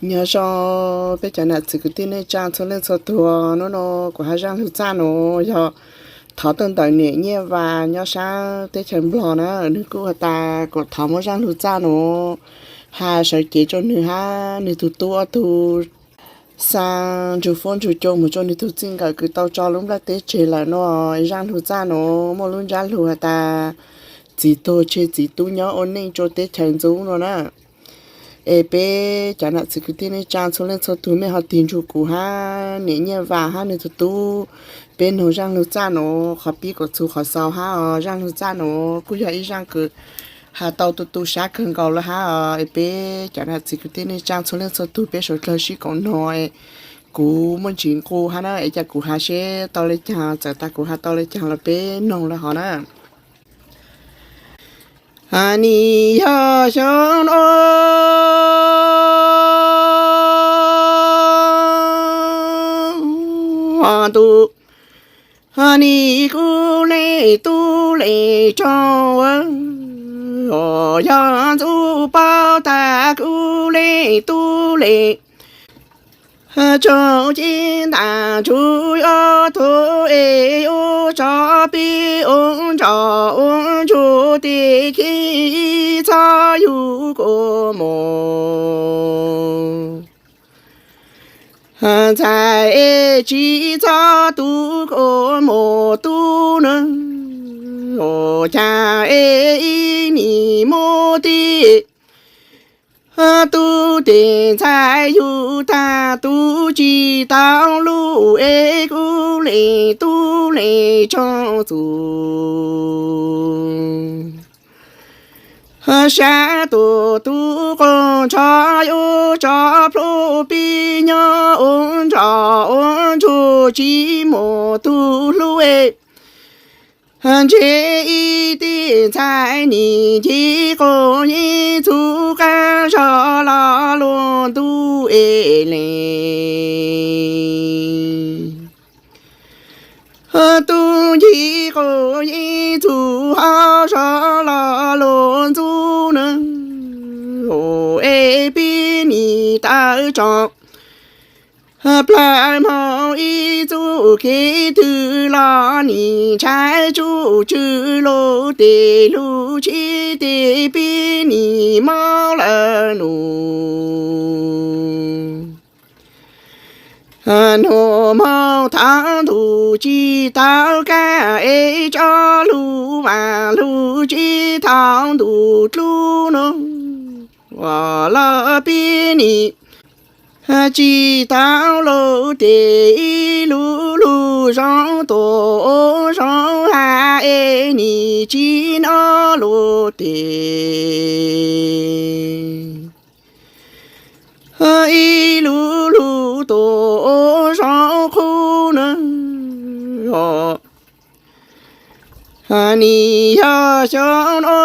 Nyob zoo peb cov nam txiv kwv tij neej tsa txhua leej txhua tus, hnub no kuv hais zaj lug txaj nuav yog thov tuaj ntawm niam Nyiaj Vas nyob sab teb chaws Nplog na. Nwg kuj has tas kuas thov muab zaj lug txaj nuav has sawv cev rua nwg hab nwg tug tub ob tug xa ntsug fuab ntsug cua moog rua nwg tug txij nkawm kws tau tso lub nplaj teb tseg lawm no. Zaj lug txaj nuav muaj lub ntsab lug has tas txiv tuag tseg txiv tub nyob ua neej rua teb chaws ntxub no na. Es peb cov nam txiv kwv tij neej tsa txhua leej txhua tug mej ho tig ntsug kuv hab niam Nyiaj Vas hab nwg tug tub, peb noog zaj lug txaj nuav qhov pib kuas txug qhov xaus hab os. Zaj lug txaj nuav kuj yog ib zaj kws has tau tu tu sab kawg nkaus lawm hab os. Es peb cov nam txiv kwv tij neej tsa txhua leej txhua tug peb suav dlawg sib koom noog, kuv muaj ntsis nqus hab na, es ca kuv has seb tau le caag, txawm tas kuv has tau le caag los peb noog lawm hov na. Nim yog xyoo no ntuj, nim kuv leej tub leej tsaug, yog ntxub paub tas kuv leej tub leej tsaug, ci ntaag ntsug yuav tuag es yuav tso peb ua ntsoj ua ntsuag, tes khib txhob yug kua muag ntxhais, es tsi txhob tu kua muag tub na. Ua caag es ib nim muab tej tub tej ntxhais yug tag, tub tsi tau lug es kuv leej tub leej tsaug txug. Sab tuaj tub qaug ntsho yuav tso plhuav peb nyob ua ntsoj ua ntsuag, tsi muaj tug hlub es ntshe ib tej ntxhais nim nce quav yeeb txug qaab zog los luag ntuj es leeg. Tub nce quav yeeb txug hov zog los luag ntxub na, es peb nim tawv tso plawg moog ib txuj kev twg los nim ntshai tsuj tswv lug tes lug tsheb, tes peb nim mob lawm num. Nub moog thaum ntuj tsi tau kaj, es tso lug vaam lug tsev thaum ntuj dlub nuav los peb nim tsi tau lug tes, ib lub lug zoo tuaj ua zoo has, es nim tsi nov lug tes, ib lub lug tuaj ua zoo qub nuav. Nim yog xyoo no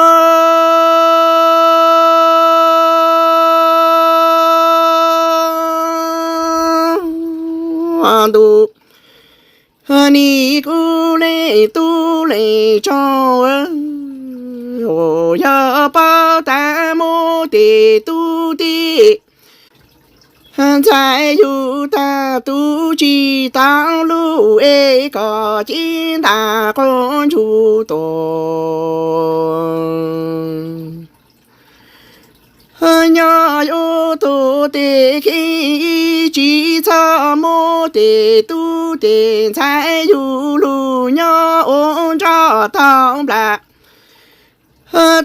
ntuj, nim kuv leej tub leej tsaug, yog paub tas muab tej tub tej ntxhais yug tag, tub tsi tau lug es koj cev ntaag quas ntsug tuag. Nyob yuav tuag tes khib, tsi txhob muab tej tub tej ntxhais yug lug nyob ua ntsoj tau nplaag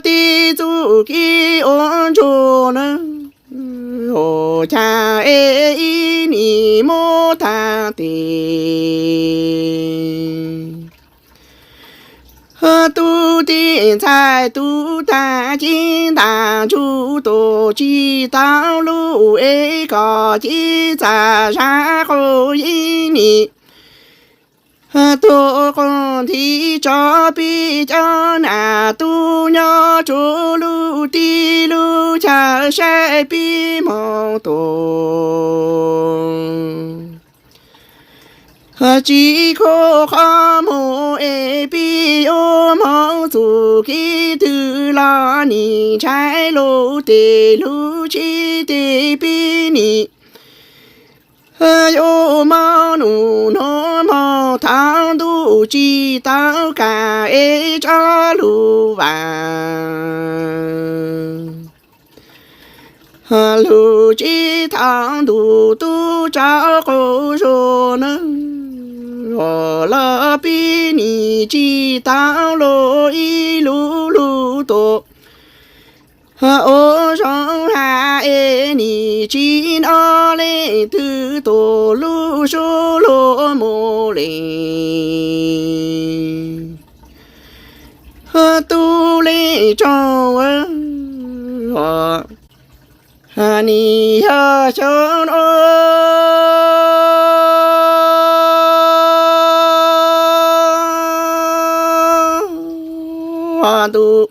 tej txuj kev ua ntsuag na. Ua caag es ib nim muab tag tes, tub tej ntxhais tub tag cev ntaag ntsug tuag, tsi tau lug es koj cev txag zag quas yeeb nim tuag quas nthi tso peb cov nam tub nyob rua lub teb lub chaw saib peb moog tuag. Tsis khuv qhov muag es pib yuav moog txug kev twg los nim ntshai lug tes lug tsheb tes pib nim yuav moog num nuav moog thaum ntuj tsis tau kam es tso lug vaam lug tsis thaum ntuj tub rov qaug zug nawb. Los pib nim tsis tau lug ib lub lug tus ua zoo has es nim tsis nov leej twg tus lub sub lug moog le. Tub leej tsoom, nim yog xyoo ntuj,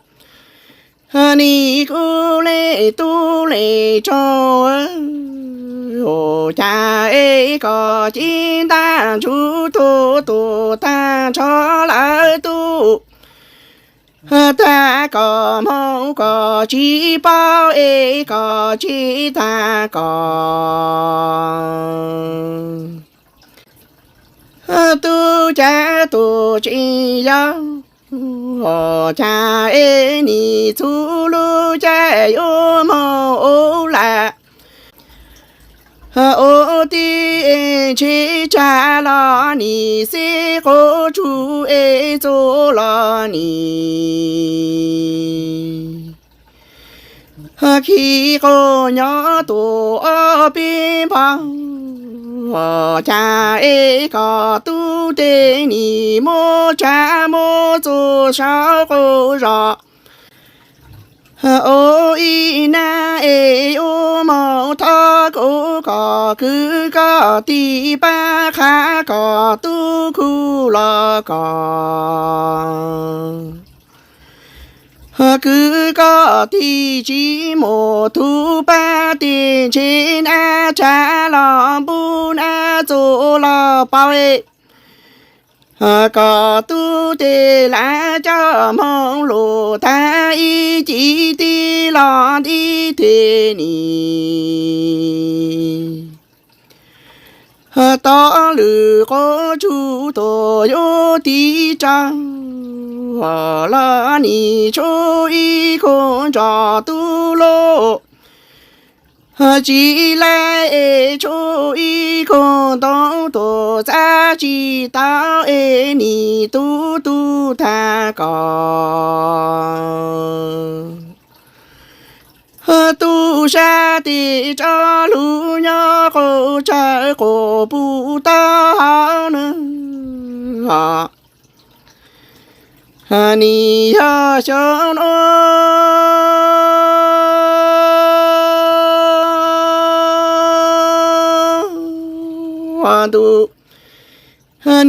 nim kuv le tub le tsoom, ua cas es koj cev ntaj ntsug tug tug tag nrho lawm tub, tag koj moog koj tsis paub es koj tsis tag koj tub cav tug tseem yau, ua cas es nim txug lub caij yuav moog ua lam ua tib ntshe tsag los nim xib quav tsug es txuas los nim khi quas nyob tuaj ob peb npog, ua cas es koj tub tes nim muab tsag muab txuas saum quas zos ua ib nab es yuav moog thov kuv koj kwv koj tij pab qha koj tub khu los koj kwv koj tij tsis muaj tug pab tij ntshe nab tsag los npub nab txuas los paub es koj tub tes lam coj moog lug tag ib cim tij los ntib teg nim tom lwm quas tsug tuaj yuav tiv rau los nim tshuav ib khub nroj tub lug tsis laib es tshuav ib khub ntoo tuaj txav tsis tau es nim tub tub tag koj tub sab tes rov lug nyob quas tsawv quas puv taub hau nawb. Nim yog xyoo ntuj,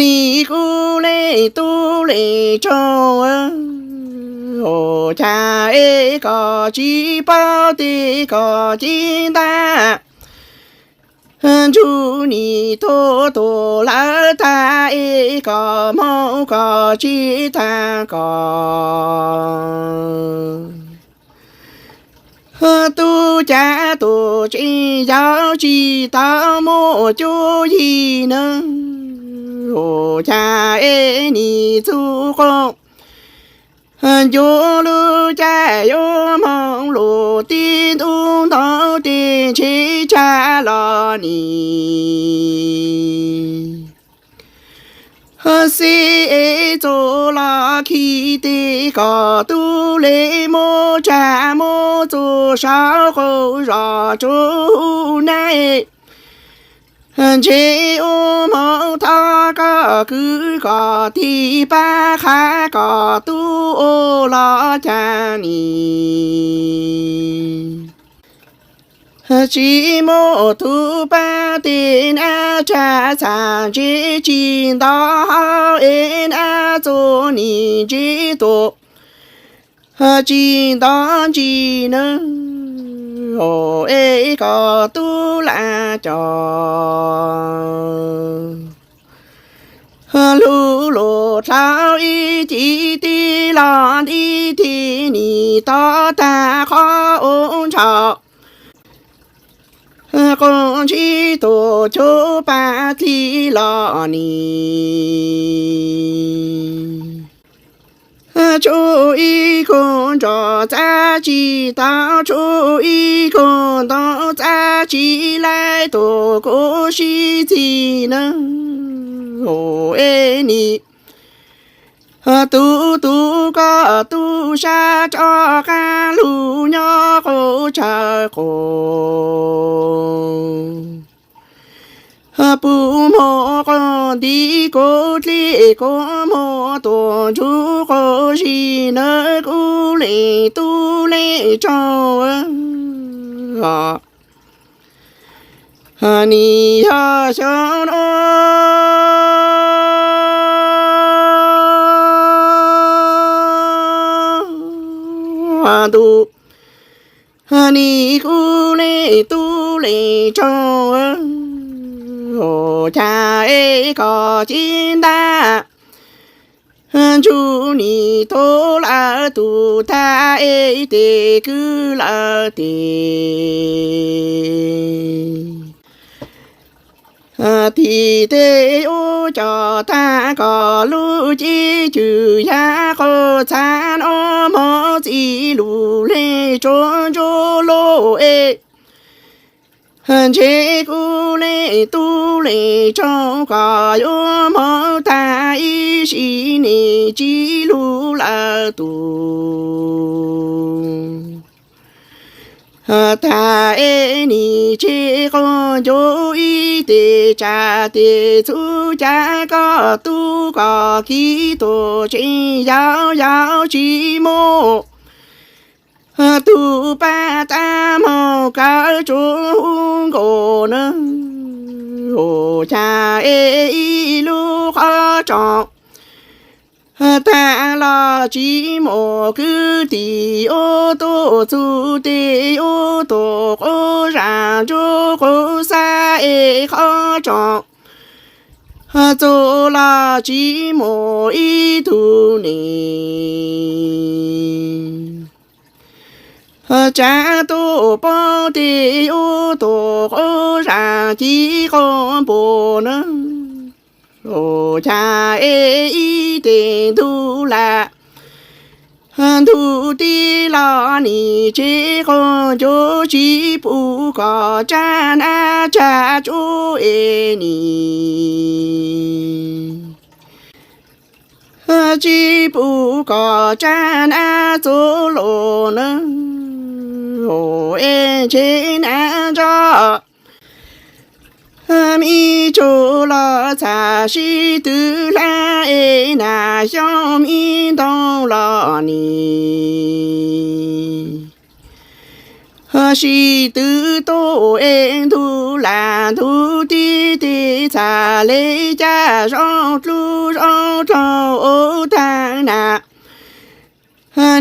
nim kuv le tub le tsoom, ua cas es koj tsis paub tes koj cev ntaj ntsug nim tuaj tuaj lawv tag es koj moog koj tsis tag koj tub cav tug tseem yau tsis tau muaj cuab yig nawb. Ua cas es nim txug quas ncuav lub caij yuav moog lug tib ntuj ntoo tes ntshe tsag los nim xib es txuas los khi tes koj tub le muab tsag muab txuas saum quas zos tsuj nab ntshe ua moog thov koj kwv koj tij pab qha koj tub ua los cas nim tsis muaj tug pab tes nab tsag txhaj ntshe tsis nto hau es nab txuas nim ntshe tuaj tsis nto ntsis nawb. Es koj tub lam cov Lug lug dlhau ib cim tij los nti thim nim tod tag qhov ua ntshaum, qoom ntsib tus cub paj dlig los nim tsuj ib kug nrov txab tsi tau, tsuj ib kug ntoo txab tsi laij tus kuv sib txig na. Ua es nim tub tub koj tub sab rov qab lug nyob quv tsawv quv, puv muag quv nti kuv dlig, kuv muag tus ntsuj quv zis na, kuv leej tub leej tsaug. Nim yog xyoo no ntuj, nim kuv leej tub leej tsaug, ua cas es koj cev ntaj ntsug nim tub lawv tus tag es tes kwv lawv tes. Tim tej ub cov tag koj lub cev cwm yaj quv txhav no, mob txij lug leej tsuab ntsuab lug es ntshe kuv leej tub leej tsaug koj yuav mob tag ib sim nim tsis lug lawv tus tag es nim tseg quas ncuv ib tes tsa tes txhub cav koj tub koj kiv tus tsev yau yau tsis muaj tug paj tab moog kawm tsuav hu nkaus na. Ua cas es ib lub qhov rooj tag los tsis muaj kwv tij yuav tuaj txug tes, yuav tuaj quv zam ntsuj quv xab es qhov rooj txug los tsis muaj ib tug neeg tsa tuaj pab tes, yuav tuaj quv zam ci quv npua na. Ua cas es ib tes ntug lam ntug tij los nim tseg quas ncuv, tsis pum kom tsab nab tsag tsuab es nim tsis pum kom tsab nab txuv lug na. Ua es ntshe nab ntsoj mi tsuj los txhaj sib tw hlab es nas xyoob mi ntoo los nim sib tw tuaj es ntug lam ntug tij tes txhaj le caj zoo dlub zoo dlaug ua tag nas.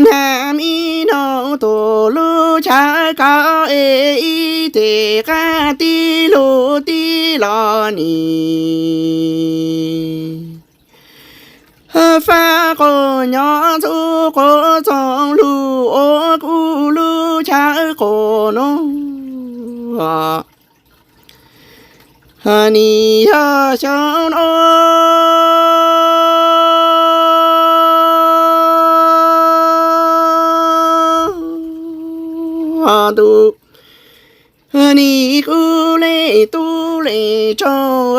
Nas mi noog tuaj lub chaw kaus es ib tes qab tij lug tij los nim fab quas nyob ntxhub quas txoog lug ua kuv lub chaw quas no. Nim yog xyoo no ntuj, nim kuv leej tub leej tsaug,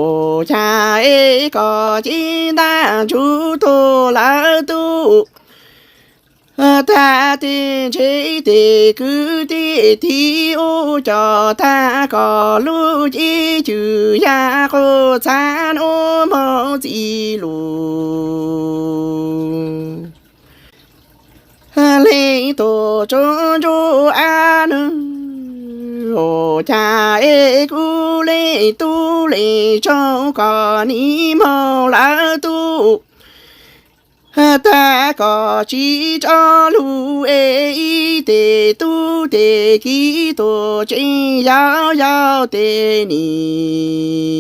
ua cas es koj cev ntaj ntsug tuag lawm tus tag tes ntshe tes kwv tij thib ub coj tag koj lub cev cwm yaj quas txhav nuav moog txij lug leej tuaj tsuav ntsuab av neeg, ua cas es kuv leej tub leej tsaug koj nim moog lawm tus tag koj tsis rov lug es ib tes tub tes kiv tuaj tsev yau yau tes nim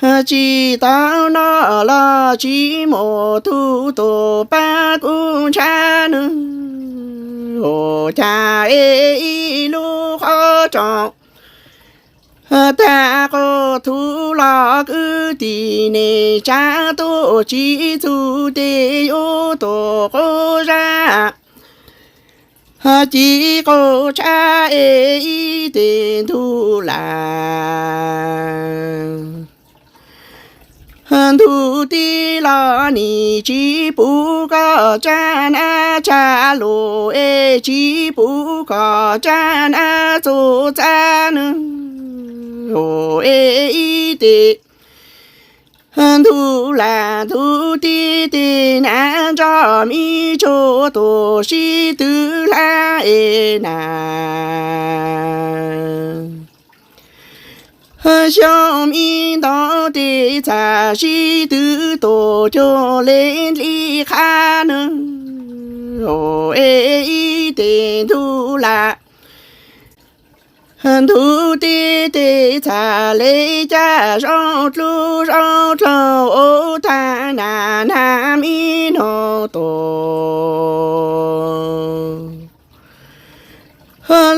Tsis tau noj los tsis mus, tus tuaj pab kuv ntshav nws. Ua cas es ib lub qhov rooj tag qaug, thub los kwv tij niaj tsa tuaj tsis txug tes yuav tuaj qaug zaj. Ci qaug tshab es ib teg ntug lam, ntug tij los nim tsis pub koj tsa nab tsa lus es tsis pub koj tsa nab txuj txab nws. Ua es ib teg ntug lam ntug tij teg nab nroj mi tsuag tuaj sib twv hlab es na. Xyoob mi ntoo tej txhaj sib twv tuaj cuag le nli qhab nws. Ua es ib teg ntug lam, ntug tij tej txhaj le cas zoo dlub zoo dlhau ua tag nas nas mi noog tuaj.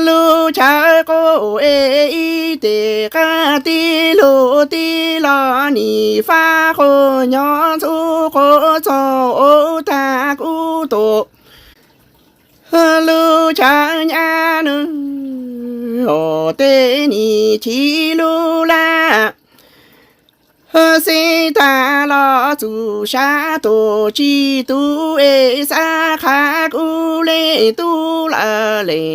Lub chaw qaug es ib teg qab tij lug tij los nim fab quas nyob ntxub quas txoog ua tag kuv tuaj. Lub chaw nyab nws ua tej nim chim lub laj, xeeb tag los txuj sab tuaj tsis tu es xav qha kuv le tub lawm le.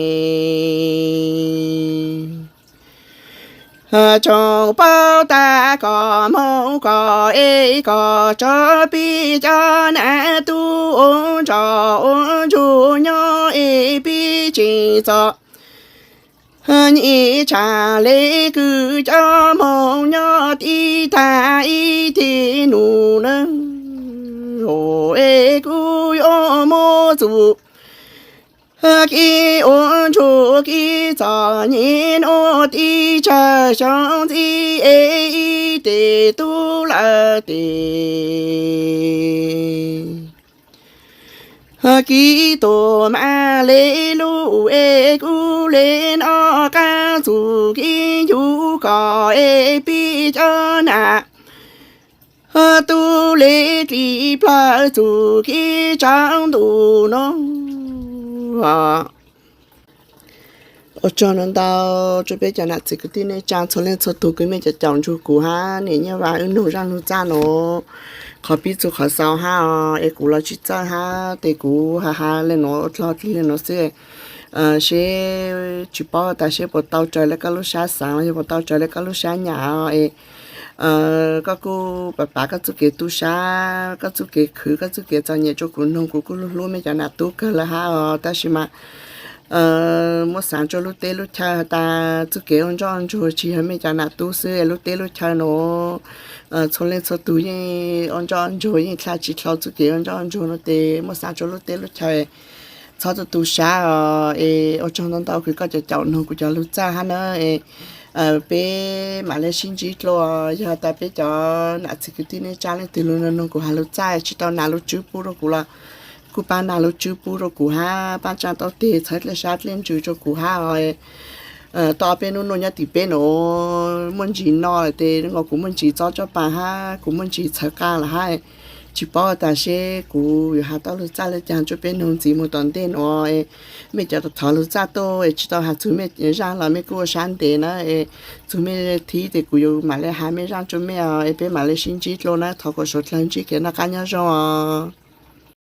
Tsoom paub tas kom moog kom es kom tso peb cov nam tub ua ntsoj ua ntsuag nyob es peb tseem txom nyem tshaj le kws cov moog nyob tib tag ib teg num na. Ua es kuv yuav muab txuj kev ua ntsuag kev txom nyem nuav tib tsawg xyoo ntxiv es ib teg tub lawm tes. Kev tuag mas le lub es kuv le noj qab txuj kev ncuj kom es peb cov nam tub le dlib plawg txuj kev tsaus ntuj no. Ua tsaug ntau ntau rua peb cov nam txiv kwv tij neej tsaa txhua leej txhua tug kws mej caum caum nrug kuv hab niam Nyiaj Vas wb noog zaaj lug txaj nuav. Qhov pib txug qhov xaus hab os, es kuv los tsis txawj hab tes kuv has has le nuav dlhau dlig le nuav xwb. Seb tsis paub tas seb puas tau raws le koj lub sab xaav los yog puas tau raws le koj lub sab nyam os. Koj kuj pav pav koj txuj kev tu sab, koj txuj kev khwv, koj txuj kev txom nyem rua kuv noog, kuv kuj hlub hlub mej cov nam tub kawg lawm hab os. Tab sis mas muab xaav rua lub teb lub chaw has tas txuj kev ua ntsoj ua ntsuag tsis yog mej cov nam tub xwb, lub teb lub chaw nuav txhua leej txhua tug yeej ua ntsoj ua ntsuag, yeej dlha tsis dlhau txuj kev ua ntsoj ua ntsuag nuav tes muab xaav rua lub teb lub chaw, txhob tu tu sab os. Es ua tsaug ntau ntau kws koj caum caum noog kuv cov lug txaj hab na. Peb mam le sib ntsib dlua, yog tas peb cov nam txiv kwv tij neej tsaa leej twg lug noog kuv has lug txaj tsis tau nas lub tswb pub rua kuv los kuj paab nas lub tswb pub rua kuv hab paab tsaa taub teg txhawb dlej sab dlej ntsws rua kuv hab os. Tau ob peb nub nuav nyob tim peb nuav muaj ntsis no tes nkaus kuv muaj ntsis txob tsob paa hab kuv muaj ntsis txhawv qaa lawm hab. Tsis paub tas seb kuv yuav has tau lug txaj le caag rua peb noog ntxiv moog tom ntej nuav. Mej cov thov lug txaj tuaj es tsis tau has txug mej zaaj los mej kuj ua sab ntev na, txug mej thib tes kuv yuav mam le has mej zaaj rua mej os. Es peb mam le sib ntsib dlua na, thov kom suav dlawg ntsib kev noj qab nyob zoo os.